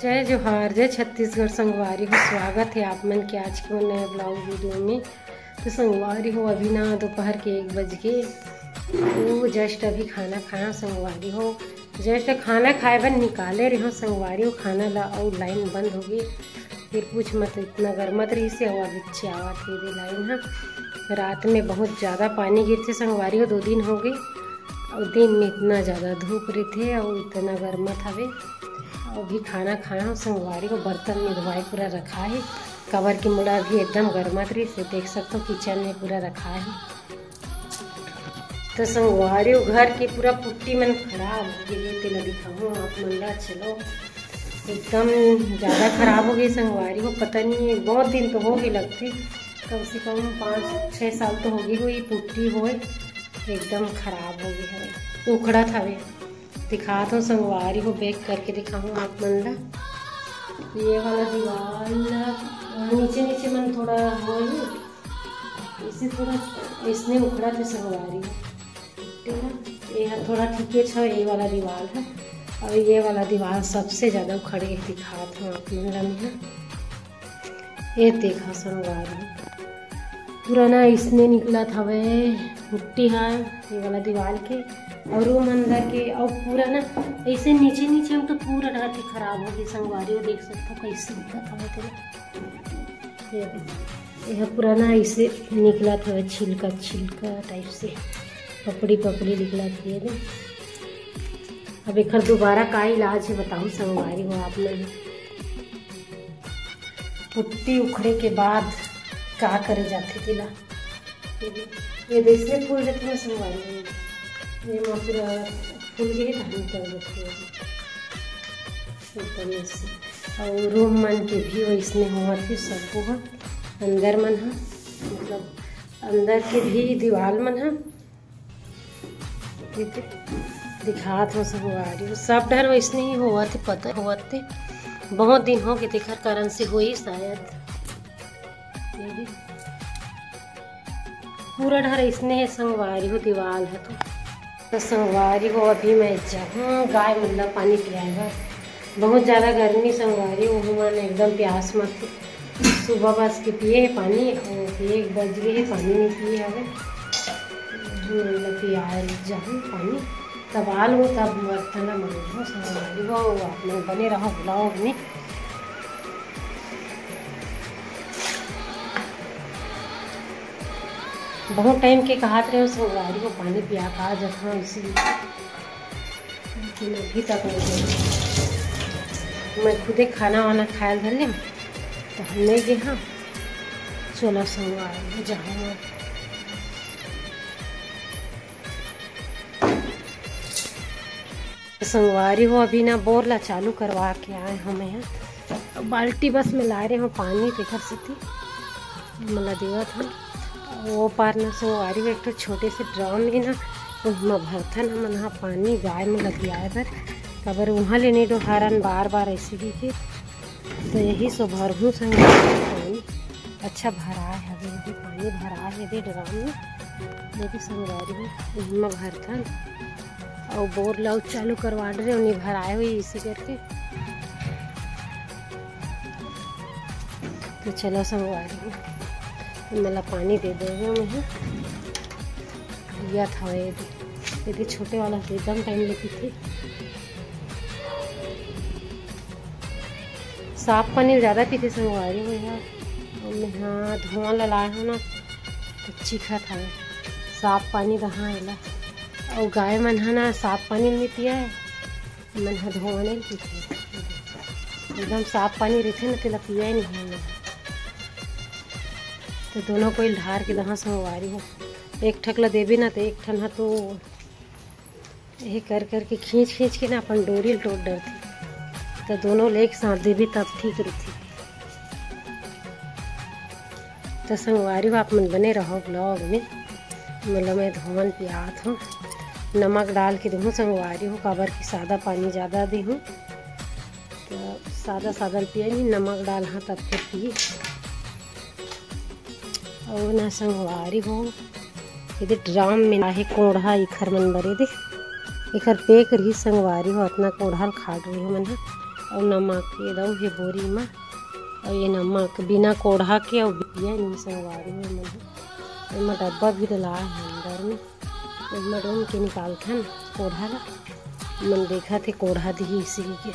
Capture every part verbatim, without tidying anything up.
जय जोहार, जय छत्तीसगढ़ संगवारी हो, स्वागत है आप मन के आज के नए vlog video में। तो संगवारी हो, अभी ना दोपहर के एक बज के, वो just अभी खाना खाया संगवारी हो, just खाना खाए बर निकाले रहे हो संगवारी हो, खाना ला अउ line बंद हो गई। फिर पूछ मत, इतना गरमत रही से हवा बिच्छे आवत हे दे line ह। रात में बहुत ज़्यादा पानी गिरथे संगवारी हो, दो दिन हो गए। अउ दिन में इतना ज़्यादा धूप रहिथे अउ इतना गरमत हवे। अउ अभी खाना खाए हो संगवारी हो, बर्तन में धोवाई पूरा रखा है, काबर कि मोला अभी एकदम गरमत रहिस, देख सकथो kitchen में पूरा रखा है। तो संगवारी हो, घर के पूरा पुट्टी मन खराब हो गई, तेला दिखाऊँ आप मन ला। चलो, एकदम ज़्यादा खराब हो गई संगवारी हो, पता नहीं है, बहुत दिन तो हो गई लगती, कम से कम पाँच छः साल तो हो गई होही पुट्टी होए। एकदम खराब हो गई है, उखड़त हवे। दिखात हो संगवारी हो, back करके दिखाऊँ आप मन ला। ये वाला दीवार ला, नीचे नीचे मन थोड़ा हो ही, इसे थोड़ा इसने उखड़त हे संगवारी हो। ठीक है, ये ह थोड़ा ठीके छ, ये वाला दीवार है। और ये वाला दीवार सबसे ज़्यादा उखड़ के दिखात हूँ आप मन ला मैं। ये देखा संगवारी, पूरा ना इसने निकलत हवे पुट्टी ह ये वाला दीवार के, और room अंदर के, और पूरा ना ऐसे नीचे नीचे में तो पूरा डहर के खराब हो गई संगवारी हो, देख सकथो कैसे दिखत हवे तेला। ये देखो, ये ह पूरा ना ऐसे निकलत हवे छिलका छिलका type से, पपड़ी पपड़ी निकलत हवे। अब एकर दोबारा का इलाज है बताहू संगवारी हो आप मन। पुट्टी उखड़े के बाद का करे जाथे तेला? ये दे, ये दे इसमें फूल जाथे ना संगवारी हो। ये मा पूरा फूल गए, धान निकल जाथे एकदम ऐसे। और room मन के भी वैसने होवत हे, सबको ह अंदर मन ह, मतलब अंदर के भी दीवाल मन ह। ये दे, दिखात हो संगवारी हो, सब डहर वैसने ही होवत हे, पता होवत हे, बहुत दिन हो गए, तेकर कारण से होही शायद। ये दे, पूरा डहर इसने है संगवारी हो, दीवाल है तो। तो संगवारी हो, अभी मैं जाहूँ गाय मन ला पानी पियाए बर। बहुत ज़्यादा गर्मी संगवारी हो, ओहू मन एकदम प्यास मत। सुबह बस के पिए हे पानी, और एक बज गए हे, पानी नहीं पिए हवे। ओहू मन ला पियाए जाहूँ पानी, तब आ लूँ, तब बर्तन ला मांजहूँ संगवारी हो। आप मन बने रहो vlog में। बहुत time के कहत रहे हो संगवारी हो पानी पिया का जहाँ इसीलिए, लेकिन अभी तक नहीं गए। मैं खुदे खाना वाना खाए धर ले, तो हम नहीं गए। हाँ, चलो संगवारी हो, जाओ। संगवारी हो, अभी ना बोर ला चालू करवा के आए हूँ मैं। बाल्टी बस में ला रहे हो पानी, तेकर सेती मला देवत हूँ। वो पार ना संगवारी हो, एक ठो छोटे से ड्रम है ना, उहमा भरथन हमन हा पानी गाय मन ला पियाए बर, काबर उहाँ ले नहीं डोहारन बार बार ऐसे ही के। तो यही सो भरहूँ संगवारी हो पानी। अच्छा भराए हवे, ये दे पानी भराए हे दे ड्रम में। ये दे संगवारी हो, इहमा भरथन अउ बोर ला चालू करवा डरे, नहीं भराए हुई इसी करके। तो चलो संगवारी हो, मतलब पानी दे दे मैं। पिया था ये दे, ये दे छोटे वाला तो एकदम time ले पीथे। साफ पानी ज़्यादा पीथे संगवारी हो यार। और मैं हाँ धुआं ला लाए हो ना, तो चीखत हवे साफ पानी दहा एला। और गाय मन हा ना साफ पानी नहीं पिया है, मन हा धुआं नहीं पीथे। एकदम साफ पानी रहिथे ना, तेला पिया ही नहीं है मन। तो दोनों कोई ढार के दहा संगवारी हो, एक ठक ला देबे ना, तो एक ठन हा तो यही कर करके खींच खींच के ना अपन डोरी ल टोट डरथे, तो दोनों ल एक साथ देबे तब ठीक रहिथे। तो संगवारी हो, आप मन बने रहो vlog में। मतलब मैं धोवन पियात हूँ, नमक डाल के दूँ संगवारी हो, काबर कि सादा पानी ज़्यादा दे हूँ, तो सादा सादा ल पिया नहीं, नमक डाल हाँ तब फिर पी। अउ ना संगवारी हो, एदे ड्रम में आहे कोंढ़ा, इखर मन बरे दे, इखर पेक रही संगवारी हो, अतना कोंढ़ा ल खाट रही मन ह। अउ नमक ये दऊ हे बोरी म। अउ ये नमक बिना कोढ़ा के अउ बिया नहीं संगवारी हो मन ह। एमा डब्बा भी डला हे अंदर में। एमा डोम के निकालथन कोढ़ा ला। मन देखत हे कोढ़ा दिही इसी के।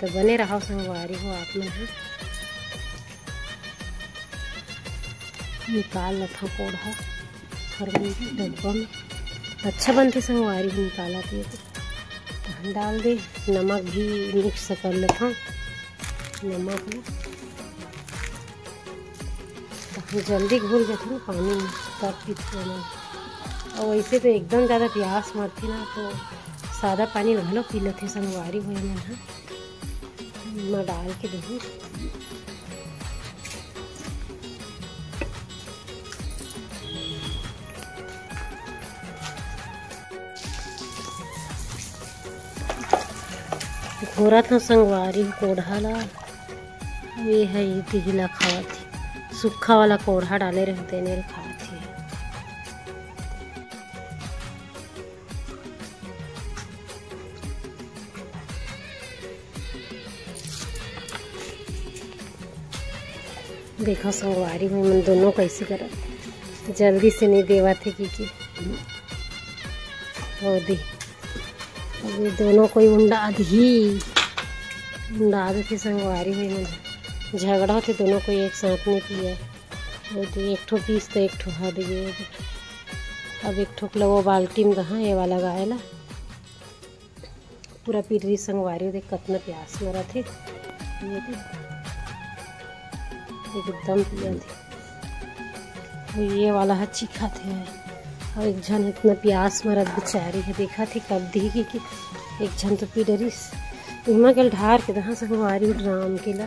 तो बने रहो संगवारी हो आप मन ह। निकाल लेथव कोढ़ा थर्मल डब्बा में। अच्छा बनथे संगवारी हो निकालत ये तो। तहन डाल दे, नमक भी मिक्स कर लेथव। नमक में तहन जल्दी घुल जाथे ना पानी में, तब पीछे में। और वैसे तो एकदम ज़्यादा प्यास मरथे ना, तो सादा पानी घलो पी लेथे संगवारी हो मन ह। मैं डाल के देखूँ। घोरत हव संगवारी हो कोढ़ा ला। ये है, ये तिही ला खावत हे। सूखा वाला कोढ़ा डाले रहिथे, तेने ल खावत हे। देखो संगवारी हो मन दोनों कैसे करत, जल्दी से नहीं देवत हे कि, कि। ओ दे, अब ये दोनों कोई उंडा दिही, उंडा देथे संगवारी हो मन। झगड़ा होथे दोनों कोई एक साथ नहीं पिया। ओ दे, एक ठो पीस तो एक ठो हट गए। अब एक ठो ला वो बाल्टी में रहा, ये वाला गाय ला। पूरा पिर्री संगवारी हो, देख कतना प्यास मरत हे। ये देख, एकदम पियत हे। ये वाला ह चिखात हे। और एक झन इतना प्यास मरत बेचारी हे, देखत हे कब दिही कि, कि एक झन तो पी डरिस। इमा के ढार के दहा संगवारी हो ड्राम के ला।